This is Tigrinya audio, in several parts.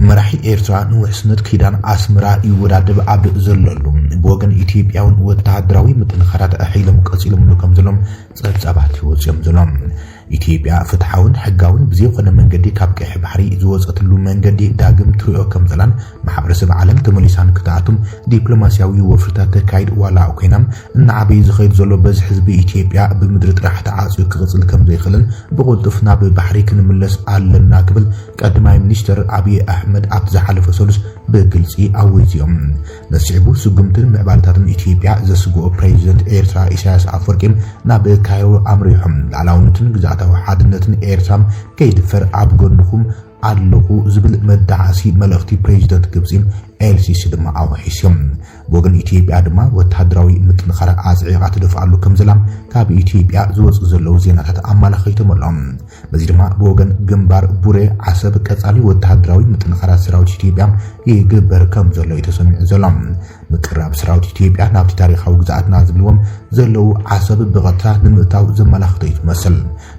መራሒ ኤርትራ ንውሕስነት ኪዳን ኣስመራ ይወዳደብ ኣብ ዘለሉ፣ ብወገን ኢትዮጵያ እውን ወተሃደራዊ ምጥንኻራት ኣሕይሎም ቀጺሎምሉ ከም ዘለዎም ጸብጻባት ይወጽኦም ዘሎ። ኢትዮጵያ ፍትሓውን ሕጋውን ብዘይኮነ መንገዲ ካብ ቀይሕ ባሕሪ ዝወጸትሉ መንገዲ ዳግም ትሪኦ ከም ዘላን ማሕበረሰብ ዓለም ተመሊሳን ክትኣቱም ዲፕሎማስያዊ ወፍርታት ተካይድ ዋላ ኮይና፣ እናዓበየ ዝኸይድ ዘሎ በዝሒ ህዝቢ ኢትዮጵያ ብምድሪ ጥራሕ ተዓጽዩ ክቕጽል ከም ዘይኽእልን ብቕልጡፍ ናብ ባሕሪ ክንምለስ ኣለና ክብል ቀዳማይ ሚኒስትር ኣብይ ኣሕመድ ኣብቲ ዝሓለፈ ሰሉስ ብግልጺ ኣወጅዮም። ነዚ ስዒቡ ስጉምትን ምዕባለታትን ኢትዮጵያ ዘስግኦ ፕሬዚደንት ኤርትራ ኢሳያስ ኣፈወርቂ ናብ ካይሮ ኣምሪሖም ሉዓላውነትን ግዝኣታዊ ሓድነትን ኤርትራ ከይድፈር ኣብ ጎንኹም ኣለኹ ዝብል መዳዓሲ መልእኽቲ ፕሬዚደንት ግብጺ ኤልሲሲ ድማ ኣውሒስዮም። ብወገን ኢትዮጵያ ድማ ወተሃደራዊ ምጥንኻር ኣጽዒቓ ትደፍኣሉ ከም ዘላ ካብ ኢትዮጵያ ዝወጹ ዘለዉ ዜናታት ኣመላኺቶም ኣለዉ። በዚ ድማ ብወገን ግንባር ቡሬ ዓሰብ ቀጻሊ ወተሃደራዊ ምጥንኻራት ሰራዊት ኢትዮጵያ ይግበር ከም ዘሎ እዩ ተሰሚዑ ዘሎ። ምቅራብ ሰራዊት ኢትዮጵያ ናብቲ ታሪኻዊ ግዝኣትና ዝብልዎም ዘለዉ ዓሰብ ብቐጥታ ንምእታው ዘመላኽቶ እዩ ትመስል።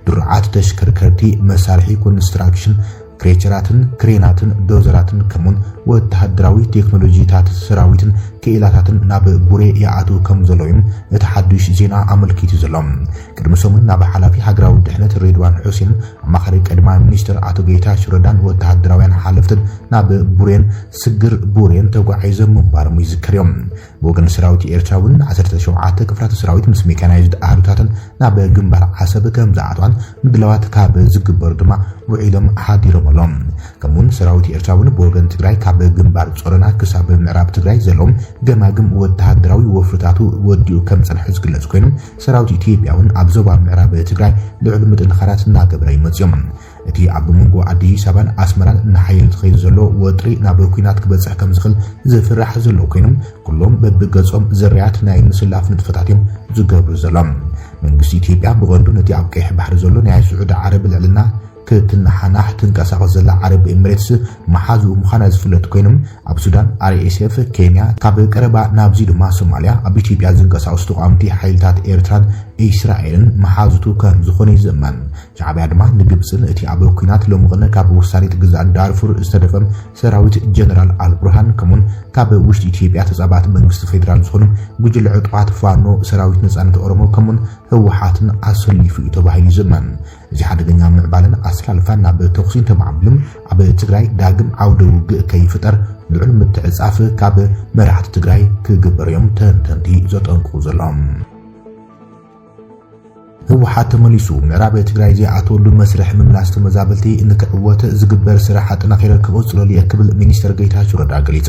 ድሩዓት ተሽከርከርቲ፣ መሳርሒ ኮንስትራክሽን፣ ክሬቸራትን ክሬናትን ዶዘራትን ከምኡውን ወተሃደራዊ ቴክኖሎጂታት ሰራዊትን ክኢላታትን ናብ ቡሬ ይኣትው ከም ዘሎ እዩ እቲ ሓዱሽ ዜና ኣመልኪቱ ዘሎ። ቅድሚ ሰሙን ናብ ሓላፊ ሃገራዊ ድሕነት ሬድዋን ሑሴን፣ ኣማኻሪ ቀዳማይ ሚኒስትር ኣቶ ጌታቸው ረዳን ወተሃደራውያን ሓለፍትን ናብ ቡሬን ስግር ቡሬን ተጓዒዞም ምንባሮም ይዝከር እዩ። ብወገን ሰራዊት ኤርትራ እውን ዓሰርተ ሸውዓተ ክፍላተ ሰራዊት ምስ ሜካናይዝድ ኣሃዱታትን ናብ ግንባር ዓሰብ ከም ዝኣትዋን ምድላዋት ካብ ዝግበሩ ድማ ውዒሎም ሓዲሮም ኣለዉ። ከምኡውን ሰራዊት ኤርትራ እውን ብወገን ትግራይ ካብ ግንባር ጾረና ክሳብ ምዕራብ ትግራይ ዘለዎም ገማግም ወተሃደራዊ ወፍርታቱ ወዲኡ ከም ዝጸንሐ ዝግለጽ ኮይኑ፣ ሰራዊት ኢትዮጵያ እውን ኣብ ዞባ ምዕራብ ትግራይ ልዑል ምጥንኻራት እናገበረ ይመጽእ እዩ። እቲ ኣብ መንጎ ኣዲስ ኣበባን ኣስመራን እናሓየለ ዝኸይድ ዘሎ ወጥሪ ናብ ኲናት ክበጽሕ ከም ዝኽእል ዝፍራሕ ዘሎ ኮይኑ፣ ኩሎም በብገጾም ዘርያት ናይ ምስላፍ ንጥፈታት እዮም ዝገብሩ ዘለዉ። መንግስቲ ኢትዮጵያ ብቐንዱ ነቲ ኣብ ቀይሕ ባሕሪ ዘሎ ናይ ስዑዲ ዓረብ ልዕልና ክትነሓናሕ ትንቀሳቐስ ዘላ ዓረብ ኤምሬትስ መሓዝኡ ምዃና ዝፍለጥ ኮይኑ፣ ኣብ ሱዳን ኣር ኤስ ኤፍ፣ ኬንያ፣ ካብ ቀረባ ናብዚ ድማ ሶማልያ ኣብ ኢትዮጵያ ዝንቀሳቐሱ ተቓወምቲ ሓይልታት ኤርትራን እስራኤልን መሓዙቱ ከም ዝኾነ ይዝመን። ሻዕብያ ድማ ንግብጽን እቲ ኣብ ኲናት ሎምቕነ ካብ ውሳኔት ግዝኣት ዳርፉር ዝተደፈም ሰራዊት ጀነራል ኣልቡርሃን ከምኡን ካብ ውሽጢ ኢትዮጵያ ተጻባት መንግስቲ ፌዴራል ዝኾኑ ጉጅለ ዕጡቓት ፋኖ፣ ሰራዊት ነጻነት ኦሮሞ ከምኡን ህወሓትን ኣሰሊፉ እዩ ተባሂሉ ይዝመን። እዚ ሓደገኛ ምዕባለን ኣሰላልፋን ናብ ተኹሲ እንተማዕብልም ኣብ ትግራይ ዳግም ዓውደ ውግእ ከይፍጠር ልዑል ምትዕጻፍ ካብ መራሕቲ ትግራይ ክግበር እዮም ተንተንቲ ዘጠንቅቑ ዘለዉ። ህወሓት ተመሊሱ ምዕራብ ትግራይ ዘይኣተወሉ መስርሕ ምምላስ ተመዛበልቲ ንክዕወት ዝግበር ስራሕ ኣጠናኺረ ክቕጽለሉ እየ ክብል ሚኒስተር ጌታቸው ረዳ ገሊጹ።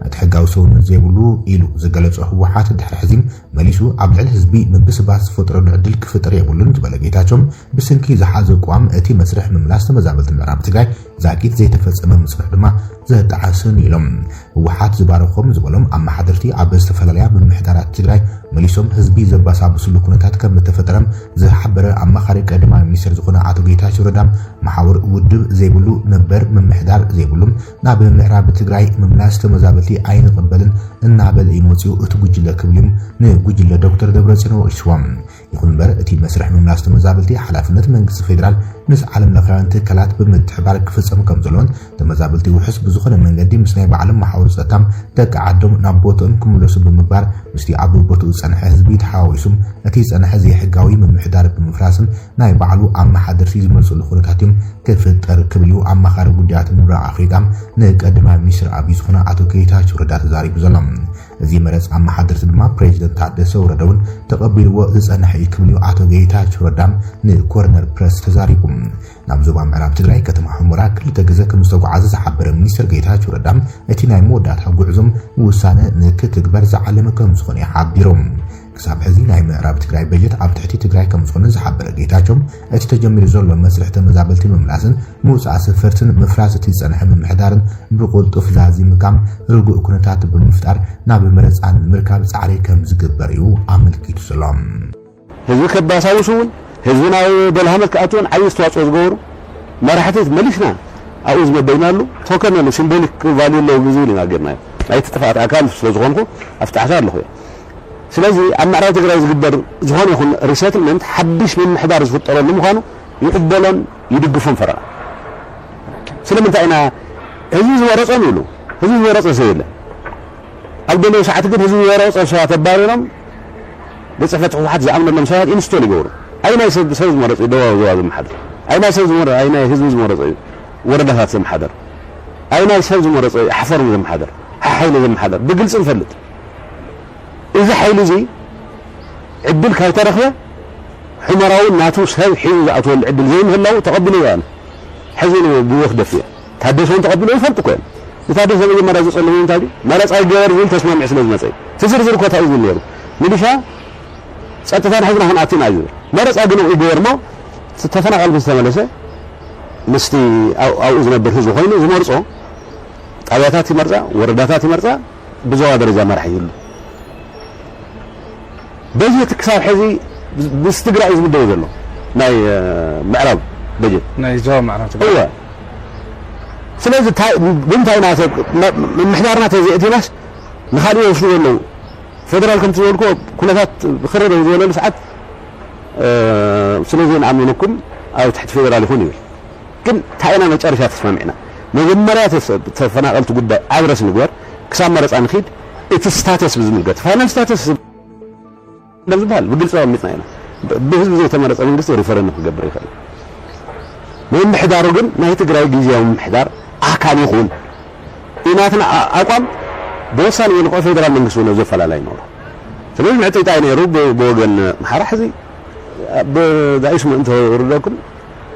እቲ ሕጋዊ ሰውነት ዘይብሉ ኢሉ ዝገለጾ ህወሓት ድሕሪ ሕዚ መሊሱ ኣብ ልዕሊ ህዝቢ ምብስባስ ዝፈጥረሉ ዕድል ክፍጠር የብሉን ዝበለ ጌታቸው፣ ብሰንኪ ዝሓዘ ኣቋም እቲ መስርሕ ምምላስ ተመዛበልቲ ምዕራብ ትግራይ ዛጊት ዘይተፈጸመ መስርሕ ድማ ዘጣዓስን ኢሎም። ህወሓት ዝባረኾም ዝበሎም ኣመሓደርቲ ኣብ ዝተፈላለያ ምምሕዳራት ትግራይ መሊሶም ህዝቢ ዘባሳብስሉ ኩነታት ከም እተፈጠረ ዝሓበረ ኣማኻሪ ቀዳማይ ሚኒስትር ዝኾነ ኣቶ ጌታቸው ረዳ፣ መሓውር ውድብ ዘይብሉ ነበር ምምሕዳር ዘይብሉ ናብ ምዕራብ ትግራይ ምምላስ ተመዛበልቲ ኣይንቕበልን እናበለ እዩ መፂኡ እቲ ጉጅለ ክብል እዩ ንጉጅለ ዶክተር ደብረፅዮን ወቒስዎም። ይኹን እምበር እቲ መስርሕ ምምላስ ተመዛበልቲ ሓላፍነት መንግስቲ ፌዴራል ምስ ዓለም ለኻውያን ትካላት ብምትሕባር ክፍፀም ከም ዘሎን ተመዛበልቲ ውሑስ ብዝኾነ መንገዲ ምስ ናይ ባዕሎም መሓውር ፀጥታ ደቂ ዓዶም ናብ ቦትኦም ክምለሱ ብምግባር ምስቲ ኣብ ቦትኡ ዝፀንሐ ህዝቢ ተሓዋዊሱ እቲ ዝፀንሐ ዘይሕጋዊ ምምሕዳር ብምፍራስን ናይ ባዕሉ ኣመሓደርቲ ዝመርፅሉ ኩነታት እዮም ክፍጠር ክብል እዩ ኣማኻሪ ጉዳያት ምብራቕ ኣፍሪቃ ንቀዳማይ ሚኒስትር ኣብይ ዝኾነ ኣቶ ጌታቸው ረዳ ተዛሪቡ ዘሎ። እዚ መረፃ ኣመሓደርቲ ድማ ፕሬዚደንት ታደሰ ወረደ እውን ተቐቢልዎ ዝፀንሐ እዩ ክብል እዩ ኣቶ ጌታቸው ረዳ ንኮርነር ፕረስ ተዛሪቡ። ናብ ዞባ ምዕራብ ትግራይ ከተማ ሑመራ ክልተ ግዘ ከም ዝተጓዓዘ ዝሓበረ ሚኒስትር ጌታቸው ረዳ፣ እቲ ናይ መወዳእታ ጉዕዞም ውሳነ ንክትግበር ዝዓለመ ከም ዝኾነ እዩ ሓቢሩ። ክሳብ ሕዚ ናይ ምዕራብ ትግራይ በጀት ኣብ ትሕቲ ትግራይ ከም ዝኾነ ዝሓበረ ጌታቸው፣ እቲ ተጀሚሩ ዘሎ መስርሕ ተመዛበልቲ ምምላስን ምውፃእ ሰፈርትን ምፍራስ እቲ ዝፀንሐ ምምሕዳርን ብቕልጡፍ ዛዚምካ ርጉእ ኩነታት ብምፍጣር ናብ መረፃ ንምርካብ ፃዕሪ ከም ዝግበር እዩ ኣመልኪቱ ዘሎ። ህዝቢ ከባሳውሱ እውን ህዝቢ ናብ ደልሃመት ክኣትዎን ዓብዪ ኣስተዋፅኦ ዝገበሩ መራሕቲ መሊስና ኣብኡ ዝመደብናሉ ቶከን ኣሎ፣ ሲምቦሊክ ቫልዩ ኣለዎ ዝብል ኢና ጌርናዮ። ናይቲ ጥፍኣት ኣካል ስለ ዝኾንኩ ኣብቲ ዓሳ ኣለኹ እየ። ስለዚ ኣብ ምዕራብ ትግራይ ዝግበር ዝኾነ ይኹን ሪሰትልመንት ሓድሽ ምምሕዳር ዝፍጠረሉ ምዃኑ ይቕበሎን ይድግፎን ፈረቓ። ስለምንታይ ኢና ህዝቢ ዝመረጾም ይብሉ። ህዝቢ ዝመረጾ ሰብ የለን። ኣብ ደለዩ ሰዓት ግን ህዝቢ ዝመረጾ ሰባት ኣባሪሮም፣ ቤት ጽሕፈት ህወሓት ዝኣምነሎም ሰባት ኢንስቶል ይገብሩ። ኣይናይ ሰብ፣ ሰብ ዝመረጾ እዩ ደቡብ ዞባ ዘመሓድር። ኣይናይ ሰብ ዝመረ-፣ ኣይናይ ህዝቢ ዝመረጾ እዩ ወረዳታት ዘመሓደር። ኣይናይ ሰብ ዝመረጾ እዩ ሓፈር ዘመሓደር፣ ሓሓይለ ዘመሓደር። ብግልጺ ንፈልጥ። እዚ ሓይሊ እዚ ዕድል ካይተረኽበ፣ ሑመራዊ ናቱ ሰብ ሒዙ ዝኣትወሉ ዕድል ዘይምህላው ተቐቢሉ እየ ኣነ። ሕዚ እውን ብወፍደፍ እየ። ታደሰ እውን ተቐቢሉ ይፈልጡ እኮ እዮም። ንታደሰ መጀመርያ ዝጸልዎ እንታይ ድዩ? መረጻ ይገበር ዝብል ተስማሚዑ ስለ ዝመጸ እዩ። እቲ ዝርዝር እኮ እንታይ እዩ ዝብል ነይሩ? ሚሊሻ ጸጥታን ሕዝና ክንኣቱ ኢና እዩ ዝብል። መረጻ ግን ይገበር እሞ፣ እቲ ተፈናቐል ምስ ተመለሰ፣ ምስቲ ኣብ-፣ ኣብኡ ዝነብር ህዝቢ ኮይኑ ዝመርጾ ጣብያታት ይመርጻ፣ ወረዳታት ይመርጻ፣ ብዞባ ደረጃ መራሒ ይህሉ። በጀት ክሳብ ሕዚ ምስ ትግራይ እዩ ዝምደብ ዘሎ፣ ናይ፣ እ፣ ምዕራብ በጀት። ናይ ዞባ ምዕራብ ትግራይ። እወ። ስለዚ ታይ፣ ብምንታይ ኢና ሰብ፣ መ-፣ ምምሕዳርና ተዘይእቲናስ ንኻልእ ይወስዱ ዘለዉ። ፌደራል ከምቲ ዝበልኩ ኩነታት ክረር ኣብ ዝበለሉ ሰዓት፣ እ፣ ስለ ዘይንኣምነኩም ኣብ ትሕቲ ፌደራል ይኹን ይብል። ግን እንታይ ኢና መጨረሻ ተስማሚዕና? መጀመርያ ተስ-፣ ተፈናቐልቲ ጉዳይ ኣብረስ ንግበር፣ ክሳብ መረፃ ንኺድ፣ እቲ ስታተስ ብዝምልከት፣ ፋይናል ስታተስ ዝብ-፣ ከም ዝበሃል ብግልፂ ኣቐሚጥና ኢና። ብ-፣ ብህዝቢ ዘይተመረፀ መንግስቲ ሪፈረንደም ክገብር ይኽእል። ምምሕዳሩ ግን ናይ ትግራይ ግዝያዊ ምምሕዳር ኣካል ይኹን። እዩ ናትና ኣ-፣ ኣቋም ብወሳኒ መልክዑ ፌደራል መንግስቲ እውን ኣብዚ ኣፈላላይ ይኖሮ። ስለዚ ምዕጥይጣይ ነይሩ ብ-፣ ብወገን ኣምሓራ። ሕዚ ብዛይስ ምእንቲ ወርደኩም፣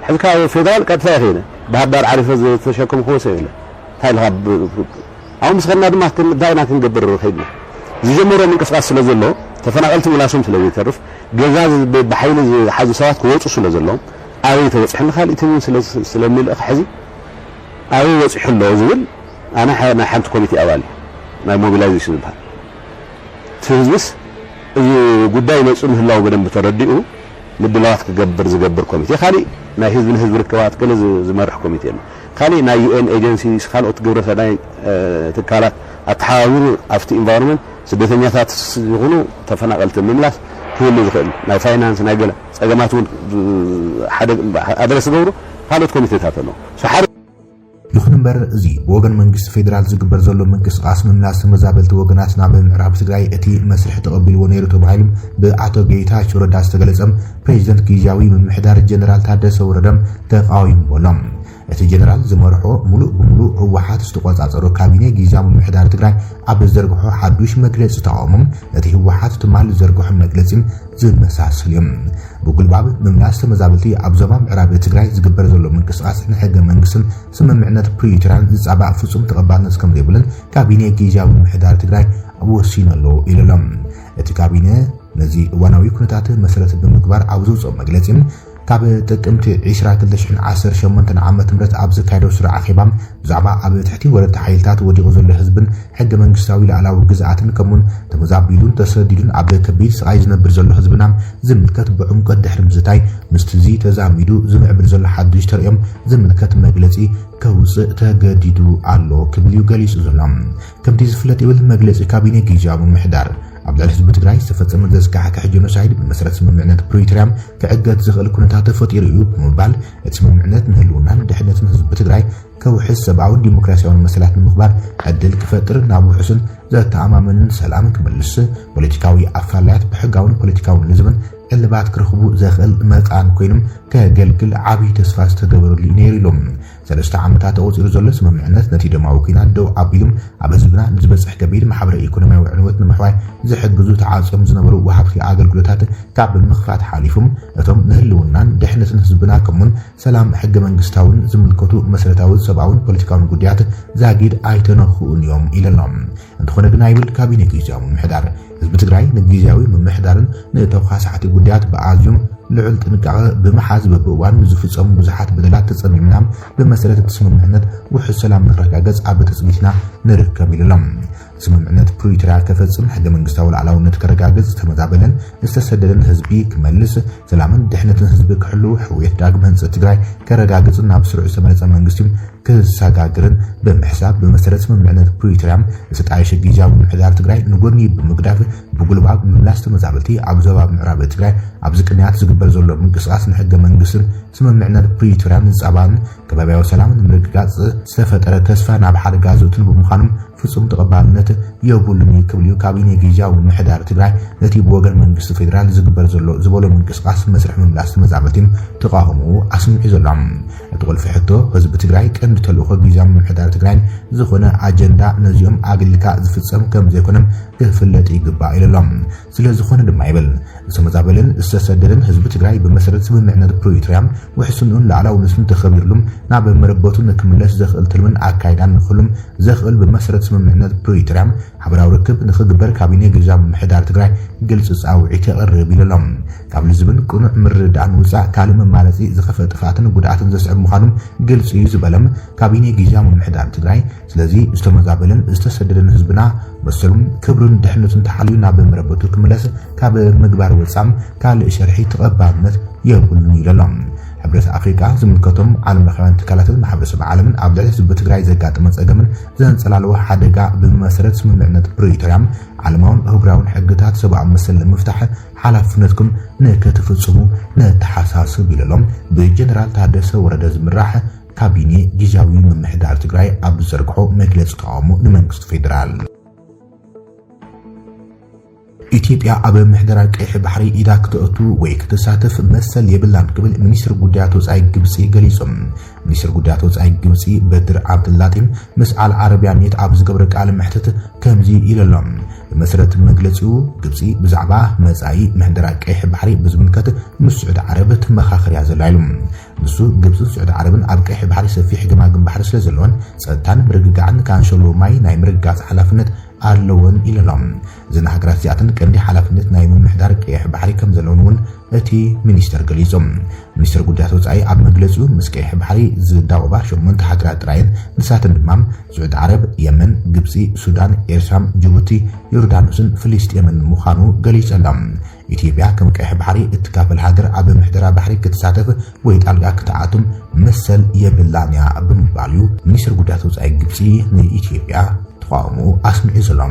ሕዚ ካብ ፌደራል ቀጥታ ይኸይደ። ባህር ዳር ዓሪፈ ዝተሸከምክዎ ሰብ የለ። እንታይ ኢልካ ብ-፣ ብ-፣ ኣብኡ ምስ ኸድና ድማ ክን-፣ እንታይ ኢና ክንገብር ኸይድና? ዝጀመሮ ምንቅስቃስ ስለ ዘሎ፣ ተፈናቐልቲ ምላሶም ስለ ዘይተርፍ፣ ገዛ ዝ-፣ ብ-፣ ብሓይሊ ዝሓዙ ሰባት ክወፁ ስለ ዘለዎም፣ ኣበይ ተበፂሑ ንኻልእ ትም ስለ፣ ስለሚልእኽ ሕዚ ኣበይ በፂሑ ኣሎ ዝብል ኣነ ሓ-፣ ናይ ሓንቲ ኮሚቴ ኣባል እየ፣ ናይ ሞቢላይዜሽን ዝበሃል። እቲ ህዝብስ እዚ ጉዳይ መፂኡ ምህላው በደንብ ተረዲኡ ምድላዋት ክገብር ዝገብር ኮሚቴ፣ ካሊእ ናይ ህዝቢ ንህዝቢ ርክባት ገለ ዝ-፣ ዝመርሕ ኮሚቴ ኣሎ። ካሊእ ናይ ዩ ኤን ኤጀንሲስ፣ ካልኦት ግብረ ሰናይ፣ እ፣ ትካላት ኣተሓባቢሩ ኣብቲ ኢንቫይሮንመንት ስደተኛታት ይኹኑ ተፈናቐልቲ ምምላስ ክህሉ ዝኽእል ናይ ፋይናንስ ናይ ገለ ጸገማት እውን ሓደ ኣድረስ ዝገብሩ ካልኦት ኮሚቴታት ኣለዉ። So ሓደ ይኹን እምበር፣ እዚ ብወገን መንግስቲ ፌደራል ዝግበር ዘሎ ምንቅስቓስ ምምላስ ተመዛበልቲ ወገናት ናብ ምዕራብ ትግራይ እቲ መስርሕ ተቐቢልዎ ነይሩ ተባሂሉ ብኣቶ ጌታቸው ረዳ ዝተገለጸ ፕሬዚደንት ግዝያዊ ምምሕዳር ጀነራል ታደሰ ወረደ ተቃዊምዎ ኣሎ። እቲ ጀነራል ዝመርሖ ሙሉእ ብሙሉእ ህወሓት ዝተቆጻጸሮ ካቢኔ ግዝያዊ ምምሕዳር ትግራይ ኣብ ዘርግሖ ሓዱሽ መግለጺ ተቃውሞ፣ ነቲ ህወሓት ትማል ዝዘርግሖ መግለጺ ዝመሳሰል እዩ። ብጉልባብ ምምላስ ተመዛበልቲ ኣብ ዞባ ምዕራብ ትግራይ ዝግበር ዘሎ ምንቅስቃስ ንሕገ መንግስትን ስምምዕነት ፕሪቶርያን ዝጻባእ ፍጹም ተቐባልነት ከም ዘይብሉን ካቢኔ ግዝያዊ ምምሕዳር ትግራይ ወሲኑ ኣሎ ኢሉ ኣሎ። እቲ ካቢነ ነዚ እዋናዊ ኩነታት መሰረት ብምግባር ኣብ ዘውፅኦ መግለፂ፣ ካብ ጥቅምቲ ዕስራ ክልተ ሽሕን ዓሰርተ ሸሞንተን ዓመተ ምህረት ኣብ ዘካየዶ ስሩዕ ኣኼባ፣ ብዛዕባ ኣብ ትሕቲ ወረርቲ ሓይልታት ወዲቑ ዘሎ ህዝብን ሕገ መንግስታዊ ላዕላዊ ግዝኣትን ከምኡውን ተመዛቢሉን ተሰዲዱን ኣብ ከቢድ ስቓይ ዝነብር ዘሎ ህዝብና ዝምልከት ብዕምቆት ድሕሪ ምዝታይ፣ ምስቲ እዚ ተዛሚዱ ዝምዕብል ዘሎ ሓዱሽ ተርእዮም ዝምልከት መግለጺ ከውፅእ ተገዲዱ ኣሎ ክብል እዩ ገሊጹ ዘሎ። ከምቲ ዝፍለጥ ይብል መግለጺ ካቢኔ ግዝያዊ ምምሕዳር፣ ኣብ ልዕሊ ህዝቢ ትግራይ ዝተፈጸመ ዘስካሕክሕ ጀኖሳይድ ብመሰረት ስምምዕነት ፕሪቶርያ ክዕገት ዝኽእል ኩነታት ተፈጢሩ እዩ ብምባል፣ እቲ ስምምዕነት ንህልውናን ድሕነትን ህዝቢ ትግራይ ከውሕስ፣ ሰብኣውን ዲሞክራሲያውን መሰላት ንምኽባር ዕድል ክፈጥር፣ ናብ ውሑስን ዘተኣማምንን ሰላም ክመልስ፣ ፖለቲካዊ ኣፈላላያት ብሕጋውን ፖለቲካውን ልዝብን እልባት ክረኽቡ ዘኽእል መቃን ኮይኖም ከገልግል ዓብዪ ተስፋ ዝተገበረሉ እዩ ነይሩ ኢሎም። ሰለስተ ዓመታት ተቖጺሩ ዘሎ ስምምዕነት ነቲ ደማዊ ኲናት ደው ኣቢሉ ኣብ ህዝብና ንዝበጽሕ ከቢድ ማሕበረ ኢኮኖሚያዊ ዕንወት ንምሕዋይ ዝሕግዙ ተዓጽዮም ዝነበሩ ወሃብቲ ኣገልግሎታት ካብ ምኽፋት ሓሊፉ፣ እቶም ንህልውናን ድሕነትን ህዝብና ከምኡውን ሰላም ሕገ መንግስታውን ዝምልከቱ መሰረታዊ ሰብኣውን ፖለቲካውን ጉዳያት ዛጊድ ኣይተነኽኡን እዮም ኢሉ ኣሎ። እንተኾነ ግና ይብል ካቢኔ ግዝያዊ ምምሕዳር፣ ህዝቢ ትግራይ ንግዝያዊ ምምሕዳርን ንተኳሳሕቲ ጉዳያት ብኣዝዮም ልዑል ጥንቃቐ ብምሓዝ በብእዋኑ ንዝፍጸሙ ብዙሓት በደላት ተጸሚምና ብመሰረት እቲ ስምምዕነት ውሑስ ሰላም ንክረጋገጽ ኣብ ትጽቢትና ንርከብ ኢሉ ኣሎ። ስምምዕነት ፕሪቶርያ ከፈጽም፣ ሕገ መንግስታዊ ሉዓላውነት ከረጋግጽ፣ ዝተመዛበለን ዝተሰደደን ህዝቢ ክመልስ፣ ሰላምን ድሕነትን ህዝቢ ክሕሉ፣ ሕውየት ዳግመ ህንጸት ትግራይ ከረጋግጽን ናብ ስርዑ ዝተመረጸ መንግስቲ ክሰጋግርን ብምሕሳብ፣ ብመሰረት ስምምዕነት ፕሪቶርያ ዝተጣየሸ ግዝያዊ ምምሕዳር ትግራይ ንጎድኒ ብምግዳፍ፣ ብጉልባብ ምምላስ ተመዛበልቲ ኣብ ዞባ ምዕራብ ትግራይ ኣብዚ ቅንያት ዝግበር ዘሎ ምንቅስቃስ ንሕገ መንግስትን ስምምዕነት ፕሪቶርያን ዝጻባእን ከባቢያዊ ሰላም ንምርግጋጽ ዝተፈጠረ ተስፋ ናብ ሓደጋ ዘእቱን ብምዃኑ ፍጹም ተቐባልነት የብሉን እዩ ክብል እዩ ካቢኔ ግዝያዊ ምምሕዳር ትግራይ ነቲ ብወገን መንግስቲ ፌዴራል ዝግበር ዘሎ ዝበሎ ምንቅስቃስ መስርሕ ምምላስ ተመዛበልቲ ተቃውሞኡ ኣስሚዑ ዘሎ። እቲ ቁልፊ ሕቶ ህዝቢ ትግራይ ቀንዲ ተልእኾ ግዝያዊ ምምሕዳር ትግራይ ዝኾነ ኣጀንዳ ነዚኦም ኣግሊልካ ዝፍጸም ከም ዘይኮነ ክፍለጥ ይግባእ ኢሉ ኣሎ። ስለ ዝኾነ ድማ ይብል ዝተመዛበለን ዝተሰደደን ህዝቢ ትግራይ ብመሰረት ስምምዕነት ፕሪቶርያ ውሕስንኡን ላዕላውነቱን ተኸቢርሉ ናብ መረበቱ ንክምለስ ዘኽእል ትልምን ኣካይዳን ንክህሉም ዘኽእል ብመሰረት ስምምዕነት ፕሪቶርያ ሓበራዊ ርክብ ንክግበር ካቢኔ ግዝያዊ ምምሕዳር ትግራይ ግልፂ ፃውዒት የቕርብ ኢሉ ኣሎ። ካብ ልዝብን ቅኑዕ ምርድዳእን ውፃእ ካልእ መማረፂ ዝኸፍአ ጥፍኣትን ጉድኣትን ዘስዕብ ምዃኑ ግልፂ እዩ ዝበለም ካቢኔ ግዝያዊ ምምሕዳር ትግራይ፣ ስለዚ ዝተመዛበለን ዝተሰደደን ህዝብና መሰሉን ክብሩን ድሕነቱን ተሓልዩ ናብ መረበቱ ክምለስ ካብ ምግባር ወፃእ ካልእ ሸርሒ ተቐባልነት የብሉን ኢሉ ኣሎ። ሕብረት ኣፍሪቃ ዝምልከቶም ዓለም ለኻውያን ትካላትን ማሕበረሰብ ዓለምን ኣብ ልዕሊ ህዝቢ ትግራይ ዘጋጠመ ጸገምን ዘንጸላለወ ሓደጋ ብመሰረት ስምምዕነት ፕሪቶርያ ዓለማውን ኣህጉራውን ሕግታት ሰብኣዊ መሰል ንምፍታሕ ሓላፍነትኩም ንክትፍጽሙ ነተሓሳስብ ኢሉ ኣሎ። ብጀነራል ታደሰ ወረደ ዝምራሕ ካቢኔ ግዝያዊ ምምሕዳር ትግራይ ኣብ ዝዘርግሖ መግለጺ ተቃውሞ ንመንግስቲ ፌዴራል። ኢትዮጵያ ኣብ ምሕደራ ቀይሕ ባሕሪ ኢዳ ክተእቱ ወይ ክትሳተፍ መሰል የብላን ክብል ሚኒስትር ጉዳያት ወጻኢ ግብጺ ገሊጹ። ሚኒስትር ጉዳያት ወጻኢ ግብጺ በድር ዓብድላጢ ምስ ኣል ዓረቢያ ኔት ኣብ ዝገበረ ቃለ መሕትት ከምዚ ኢሉ ኣሎ። ብመሰረት መግለጺኡ ግብጺ ብዛዕባ መጻኢ ምሕደራ ቀይሕ ባሕሪ ብዝምልከት ምስ ስዑዲ ዓረብ ትመኻኸር እያ ዘላ ኢሉ። ንሱ ግብጽን ስዑዲ ዓረብን ኣብ ቀይሕ ባሕሪ ሰፊሕ ገማግም ባሕሪ ስለ ዘለወን ጸጥታን ምርግጋዕን ካንሸሎ ማይ ናይ ምርግጋጽ ሓላፍነት ኣለወን ኢሉ ኣሎ። እዘን ሃገራት እዚኣተን ቀንዲ ሓላፍነት ናይ ምምሕዳር ቀይሕ ባሕሪ ከም ዘለወን እውን እቲ ሚኒስተር ገሊጹ። ሚኒስተር ጉዳያት ወጻኢ ኣብ መግለጺኡ ምስ ቀይሕ ባሕሪ ዝዳወባ ሸሞንተ ሃገራት ጥራየን ንሳተን ድማ ስዑዲ ዓረብ፣ የመን፣ ግብጺ፣ ሱዳን፣ ኤርትራ፣ ጅቡቲ፣ ዮርዳኖስን ፍልስጤምን ምዃኑ ገሊጹ ኣሎ። ኢትዮጵያ ከም ቀይሕ ባሕሪ እትካፈል ሃገር ኣብ ምሕደራ ባሕሪ ክትሳተፍ ወይ ጣልቃ ክትኣቱም መሰል የብላን እያ ብምባል እዩ ሚኒስትር ጉዳያት ወጻኢ ግብጺ ንኢትዮጵያ ተቃውሞ ኣስሚዑ ዘሎ።